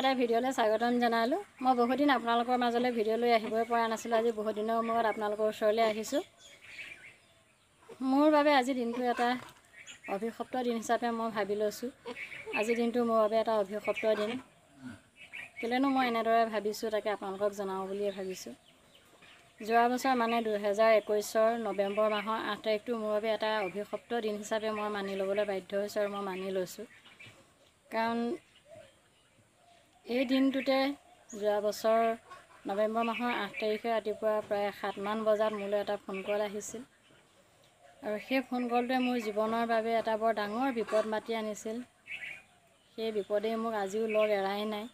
এটা ভিডিঅ'লৈ স্বাগতম জনালোঁ। মই বহুদিন আপোনালোকৰ মাজলৈ ভিডিঅ' লৈ আহিবই পৰা নাছিলোঁ। আজি বহুত দিনৰ মূৰত আপোনালোকৰ ওচৰলৈ আহিছোঁ। মোৰ বাবে আজি দিনটো এটা অভিশপ্ত দিন হিচাপে মই ভাবি লৈছোঁ। আজিৰ দিনটো মোৰ বাবে এটা অভিশপ্ত দিন। কেলেনো মই এনেদৰে ভাবিছোঁ তাকে আপোনালোকক জনাওঁ বুলিয়ে ভাবিছোঁ। যোৱা বছৰ মানে 2021ৰ নৱেম্বৰ মাহৰ 8 তাৰিখটো মোৰ বাবে এটা অভিশপ্ত দিন হিচাপে মই মানি ল'বলৈ বাধ্য হৈছোঁ আৰু মই মানি লৈছোঁ। কাৰণ এই দিনটোতে যোৱা বছৰ নৱেম্বৰ মাহৰ 8 তাৰিখে ৰাতিপুৱা প্ৰায় 7মান বজাত মোলৈ এটা ফোন কল আহিছিল আৰু সেই ফোন কলটোৱে মোৰ জীৱনৰ বাবে এটা বৰ ডাঙৰ বিপদ মাতি আনিছিল। সেই বিপদেই মোক আজিও লগ এৰাই নাই।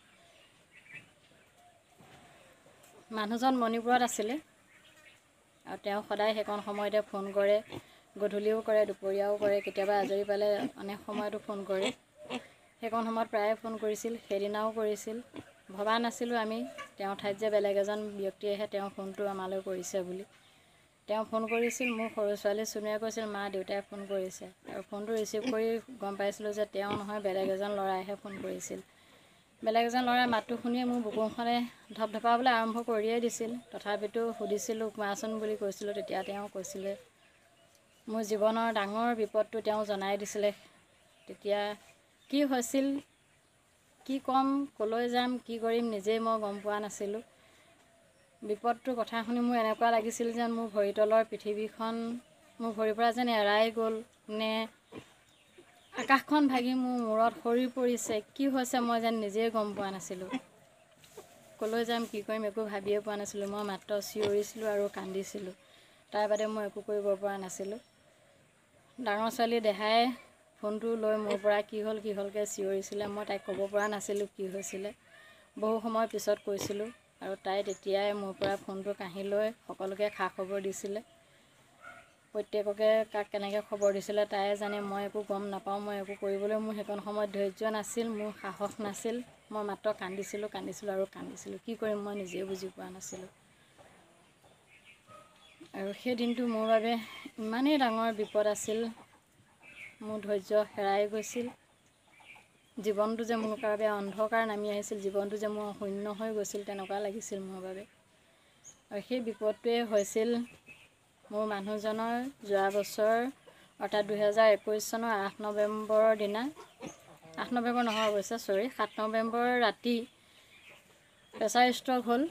মানুহজন মণিপুৰত আছিলে আৰু তেওঁ সদায় সেইকণ সময়তে ফোন কৰে, গধূলিও কৰে, দুপৰীয়াও কৰে, কেতিয়াবা আজৰি পালে অনেক সময়তো ফোন কৰে। সেইকণ সময়ত প্ৰায়ে ফোন কৰিছিল, সেইদিনাও কৰিছিল। ভবা নাছিলোঁ আমি তেওঁৰ ঠাইত যে বেলেগ এজন ব্যক্তিয়েহে তেওঁ ফোনটো আমালৈ কৰিছে বুলি। তেওঁ ফোন কৰিছিল, মোৰ সৰু ছোৱালী চুনুৱে কৈছিল, মা দেউতাই ফোন কৰিছে। আৰু ফোনটো ৰিচিভ কৰি গম পাইছিলোঁ যে তেওঁ নহয়, বেলেগ এজন ল'ৰাইহে ফোন কৰিছিল। বেলেগ এজন ল'ৰাই মাতটো শুনিয়ে মোৰ বুকুখনে ধপধপাবলৈ আৰম্ভ কৰিয়ে দিছিল। তথাপিতো সুধিছিলোঁ, কোৱাচোন বুলি কৈছিলোঁ। তেতিয়া তেওঁ কৈছিলে মোৰ জীৱনৰ ডাঙৰ বিপদটো তেওঁ জনাই দিছিলে। তেতিয়া কি হৈছিল, কি ক'ম, ক'লৈ যাম, কি কৰিম নিজেই মই গম পোৱা নাছিলোঁ। বিপদটোৰ কথা শুনি মোৰ এনেকুৱা লাগিছিল যেন মোৰ ভৰিতলৰ পৃথিৱীখন মোৰ ভৰিৰ পৰা যেন এৰাই গ'ল, নে আকাশখন ভাগি মোৰ মূৰত সৰি পৰিছে। কি হৈছে মই যেন নিজেই গম পোৱা নাছিলোঁ। ক'লৈ যাম, কি কৰিম একো ভাবিয়ে পোৱা নাছিলোঁ। মই মাত্ৰ চিঞৰিছিলোঁ আৰু কান্দিছিলোঁ, তাৰ বাদে মই একো কৰিব পৰা নাছিলোঁ। ডাঙৰ ছোৱালী দেহাই ফোনটো লৈ মোৰ পৰা কি হ'ল কি হ'লকৈ চিঞৰিছিলে। মই তাইক ক'ব পৰা নাছিলোঁ কি হৈছিলে। বহু সময় পিছত কৈছিলোঁ আৰু তাই তেতিয়াই মোৰ পৰা ফোনটো কাঢ়ি লৈ সকলোকে খা খবৰ দিছিলে। প্ৰত্যেককে কাক কেনেকৈ খবৰ দিছিলে তাই জানে, মই একো গম নাপাওঁ। মই একো কৰিবলৈ মোৰ সেইকণ সময়ত ধৈৰ্য নাছিল, মোৰ সাহস নাছিল। মই মাত্ৰ কান্দিছিলোঁ, কান্দিছিলোঁ আৰু কান্দিছিলোঁ। কি কৰিম মই নিজেই বুজি পোৱা নাছিলোঁ। আৰু সেই দিনটো মোৰ বাবে ইমানেই ডাঙৰ বিপদ আছিল, মোৰ ধৈৰ্য হেৰাই গৈছিল। জীৱনটো যে মোৰ বাবে অন্ধকাৰ নামি আহিছিল, জীৱনটো যে মোৰ শূন্য হৈ গৈছিল, তেনেকুৱা লাগিছিল মোৰ বাবে। আৰু সেই বিপদটোৱে হৈছিল মোৰ মানুহজনৰ যোৱা বছৰ অৰ্থাৎ 2021 চনৰ 8 নৱেম্বৰৰ দিনা, 8 নৱেম্বৰ নহয় অৱশ্যে, চৰি, 7 নৱেম্বৰৰ ৰাতি প্ৰেছাৰ ষ্ট্ৰক হ'ল।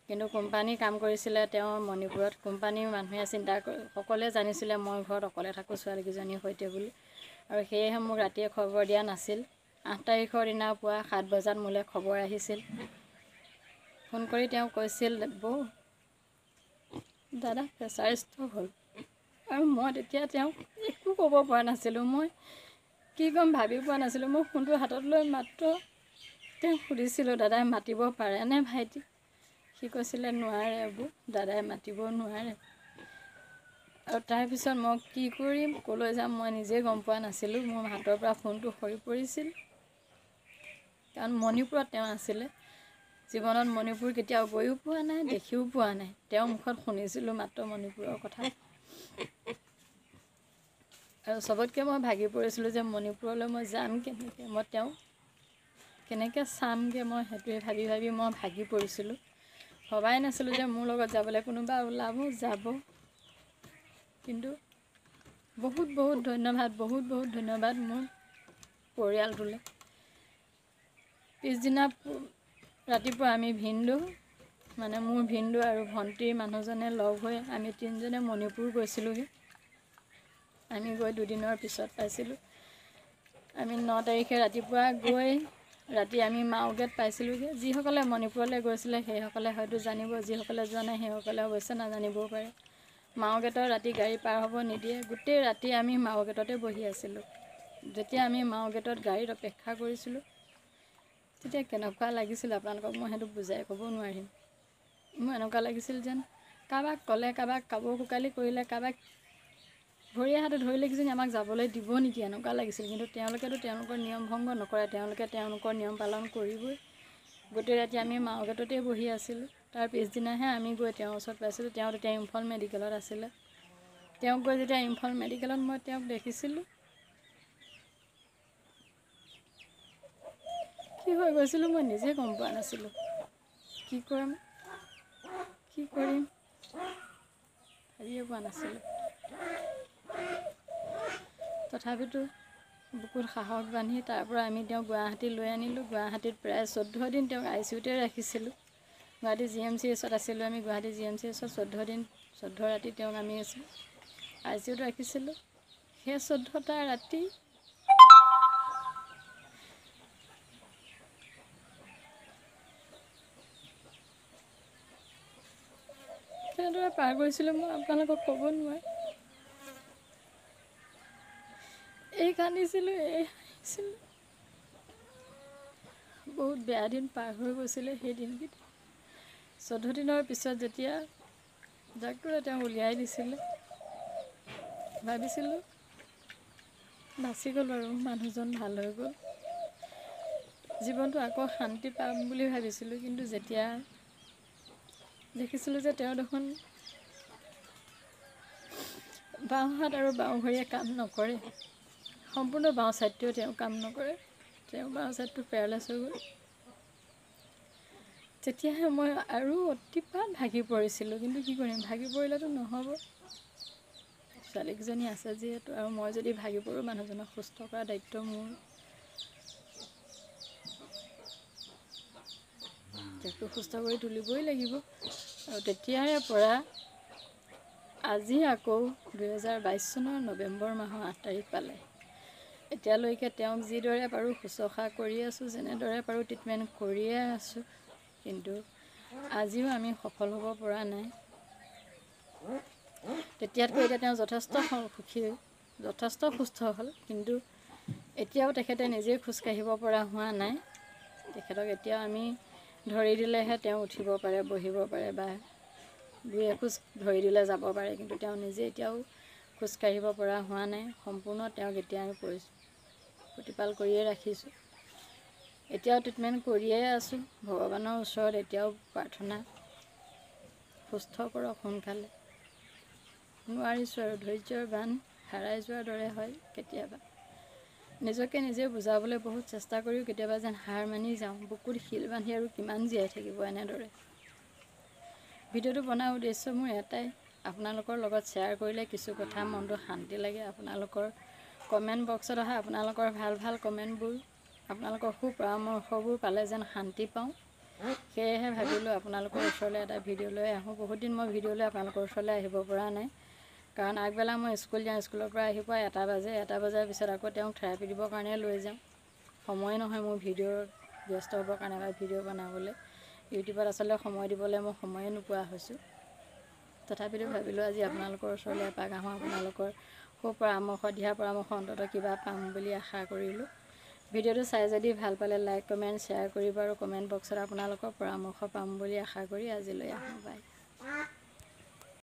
কিন্তু কোম্পানী কাম কৰিছিলে তেওঁ মণিপুৰত। কোম্পানীৰ মানুহে চিন্তা সকলোৱে জানিছিলে মই ঘৰত অকলে থাকোঁ ছোৱালীকেইজনীৰ সৈতে বুলি, আৰু সেয়েহে মোক ৰাতিয়ে খবৰ দিয়া নাছিল। 8 তাৰিখৰ দিনা পুৱা 7 বজাত মোলৈ খবৰ আহিছিল। ফোন কৰি তেওঁ কৈছিল, বৌ দাদা প্ৰেছাৰ ষ্ট্ৰক হ'ল। আৰু মই তেতিয়া তেওঁক একো ক'ব পৰা নাছিলোঁ, মই কি ক'ম ভাবি পোৱা নাছিলোঁ। মই ফোনটো হাতত লৈ মাত্ৰ তেওঁক সুধিছিলোঁ, দাদাই মাতিব পাৰেনে ভাইটি? সি কৈছিলে নোৱাৰে বৌ, দাদাই মাতিব নোৱাৰে। আৰু তাৰপিছত মই কি কৰিম, ক'লৈ যাম মই নিজেই গম পোৱা নাছিলোঁ। মোৰ হাতৰ পৰা ফোনটো সৰি পৰিছিল, কাৰণ মণিপুৰত তেওঁ আছিলে। জীৱনত মণিপুৰ কেতিয়াও গৈও পোৱা নাই, দেখিও পোৱা নাই। তেওঁৰ মুখত শুনিছিলোঁ মাত্ৰ মণিপুৰৰ কথা। আৰু চবতকৈ মই ভাগি পৰিছিলোঁ যে মণিপুৰলৈ মই যাম কেনেকৈ, মই তেওঁক কেনেকৈ চামগৈ, মই সেইটোৱে ভাবি ভাবি মই ভাগি পৰিছিলোঁ। ভবাই নাছিলোঁ যে মোৰ লগত যাবলৈ কোনোবা ওলাব যাব। কিন্তু বহুত বহুত ধন্যবাদ, বহুত বহুত ধন্যবাদ মোৰ পৰিয়ালটোলৈ। পিছদিনা ৰাতিপুৱা আমি ভিনদেউ, মানে মোৰ ভিনদেউ আৰু ভণ্টিৰ মানুহজনে লগ হৈ আমি তিনিজনে মণিপুৰ গৈছিলোঁগৈ। আমি গৈ দুদিনৰ পিছত পাইছিলোঁ। আমি 9 তাৰিখে ৰাতিপুৱা গৈ ৰাতি আমি মাওগেট পাইছিলোঁগৈ। যিসকলে মণিপুৰলৈ গৈছিলে সেইসকলে হয়তো জানিব, যিসকলে যোৱা নাই সেইসকলে অৱশ্যে নাজানিবও পাৰে। মাওগেটৰ ৰাতি গাড়ী পাৰ হ'ব নিদিয়ে। গোটেই ৰাতি আমি মাওগেটতে বহি আছিলোঁ। যেতিয়া আমি মাওগেটত গাড়ীত অপেক্ষা কৰিছিলোঁ তেতিয়া কেনেকুৱা লাগিছিল আপোনালোকক মই সেইটো বুজাই ক'ব নোৱাৰিম। মোৰ এনেকুৱা লাগিছিল যেন কাৰোবাক ক'লে, কাৰোবাক কাবৌ কোকালি কৰিলে, কাৰোবাক ভৰিয়ে হাতে ধৰিলে কিজানি আমাক যাবলৈ দিব নেকি, এনেকুৱা লাগিছিল। কিন্তু তেওঁলোকেতো তেওঁলোকৰ নিয়ম ভংগ নকৰে, তেওঁলোকে তেওঁলোকৰ নিয়ম পালন কৰিবই। গোটেই ৰাতি আমি মাওগেটতেই বহি আছিলোঁ। তাৰ পিছদিনাহে আমি গৈ তেওঁৰ ওচৰত পাইছিলোঁ। তেওঁ তেতিয়া ইম্ফল মেডিকেলত আছিলে। তেওঁক গৈ যেতিয়া ইম্ফল মেডিকেলত মই তেওঁক দেখিছিলোঁ, কি কি হৈ গৈছিলোঁ মই নিজে গম পোৱা নাছিলোঁ। কি কৰিম কি কৰিম ভাবিয়ে পোৱা নাছিলোঁ। তথাপিতো বুকুত সাহস বান্ধি তাৰ পৰা আমি তেওঁক গুৱাহাটী লৈ আনিলোঁ। গুৱাহাটীত প্ৰায় 14 দিন তেওঁক I C ইউতে ৰাখিছিলোঁ। গুৱাহাটী জি এম চি এইচত আছিলোঁ আমি। গুৱাহাটী জি এম চি এইচত 14 দিন 14 ৰাতি তেওঁক আমি I C ইউত ৰাখিছিলোঁ। সেই 14টা ৰাতি কেনেদৰে পাৰ কৰিছিলোঁ মই আপোনালোকক ক'ব নোৱাৰোঁ। এই কান্দিছিলোঁ, এই হাঁহিছিলোঁ। বহুত বেয়া দিন পাৰ হৈ গৈছিলে সেই দিনকেইটা। 14 দিনৰ পিছত যেতিয়া ডাক্তৰে তেওঁক উলিয়াই দিছিলে, ভাবিছিলোঁ বাচি গ'ল আৰু মানুহজন ভাল হৈ গ'ল, জীৱনটো আকৌ শান্তি পাম বুলি ভাবিছিলোঁ। কিন্তু যেতিয়া দেখিছিলোঁ যে তেওঁ দেখোন বাওঁ হাত আৰু বাওঁ ভৰিয়ে কাম নকৰে, সম্পূৰ্ণ বাওঁ ছাইডটোৱে তেওঁ কাম নকৰে, তেওঁ বাওঁ ছাইডটো পেৰালাইজ হৈ গ'ল, তেতিয়াহে মই আৰু অতিপাত ভাগি পৰিছিলোঁ। কিন্তু কি কৰিম, ভাগি পৰিলেতো নহ'ব, ছোৱালীকেইজনী আছে যিহেতু, আৰু মই যদি ভাগি পৰোঁ মানুহজনক সুস্থ কৰাৰ দায়িত্ব মোৰ। তেওঁকতো সুস্থ কৰি তুলিবই লাগিব। আৰু তেতিয়াৰে পৰা আজি আকৌ 2022 চনৰ নৱেম্বৰ মাহৰ 8 তাৰিখ পালে। এতিয়ালৈকে তেওঁক যিদৰে পাৰোঁ শুশ্ৰূষা কৰি আছোঁ, যেনেদৰে পাৰোঁ ট্ৰিটমেণ্ট কৰিয়ে আছোঁ, কিন্তু আজিও আমি সফল হ'ব পৰা নাই। তেতিয়াতকৈ এতিয়া তেওঁ যথেষ্ট সুখী, যথেষ্ট সুস্থ হ'ল, কিন্তু এতিয়াও তেখেতে নিজেই খোজকাঢ়িব পৰা হোৱা নাই। তেখেতক এতিয়াও আমি ধৰি দিলেহে তেওঁ উঠিব পাৰে, বহিব পাৰে, বা দুই এখোজ ধৰি দিলে যাব পাৰে, কিন্তু তেওঁ নিজে এতিয়াও খোজকাঢ়িব পৰা হোৱা নাই। সম্পূৰ্ণ তেওঁক এতিয়া আমি প্ৰতিপাল কৰিয়ে ৰাখিছোঁ, এতিয়াও ট্ৰিটমেণ্ট কৰিয়ে আছোঁ। ভগৱানৰ ওচৰত এতিয়াও প্ৰাৰ্থনা, সুস্থ কৰক সোনকালে। নোৱাৰিছোঁ আৰু, ধৈৰ্যৰ বান্ধ হেৰাই যোৱাৰ দৰে হয় কেতিয়াবা। নিজকে নিজে বুজাবলৈ বহুত চেষ্টা কৰিও কেতিয়াবা যেন হাৰ মানি যাওঁ, বুকুত শিল বান্ধি আৰু কিমান জীয়াই থাকিব এনেদৰে। ভিডিঅ'টো বনোৱাৰ উদ্দেশ্য মোৰ এটাই, আপোনালোকৰ লগত শ্বেয়াৰ কৰিলে কিছু কথা মনটো শান্তি লাগে। আপোনালোকৰ কমেণ্ট বক্সত অহা আপোনালোকৰ ভাল ভাল কমেণ্টবোৰ, আপোনালোকৰ সুপৰামৰ্শবোৰ পালে যেন শান্তি পাওঁ। সেয়েহে ভাবিলোঁ আপোনালোকৰ ওচৰলৈ এটা ভিডিঅ' লৈ আহোঁ। বহুত দিন মই ভিডিঅ' লৈ আপোনালোকৰ ওচৰলৈ আহিব পৰা নাই, কাৰণ আগবেলা মই স্কুল যাওঁ, স্কুলৰ পৰা আহি পোৱা 1 বাজে। 1 বজাৰ পিছত আকৌ তেওঁক থেৰাপি দিবৰ কাৰণে লৈ যাওঁ। সময় নহয় মোৰ ভিডিঅ'ত ব্যস্ত হ'বৰ কাৰণে বা ভিডিঅ' বনাবলৈ। ইউটিউবত আচলতে সময় দিবলৈ মই সময়ে নোপোৱা হৈছোঁ। তথাপিতো ভাবিলোঁ আজি আপোনালোকৰ ওচৰলৈ এপাক আহোঁ, আপোনালোকৰ সুপৰামৰ্শ, দিহা পৰামৰ্শ অন্ততঃ কিবা পাম বুলি আশা কৰিলোঁ। ভিডিঅ'টো চাই যদি ভাল পালে লাইক, কমেণ্ট, শ্বেয়াৰ কৰিব আৰু কমেণ্ট বক্সত আপোনালোকৰ পৰামৰ্শ পাম বুলি আশা কৰি আজিলৈ আহোঁ। বাই।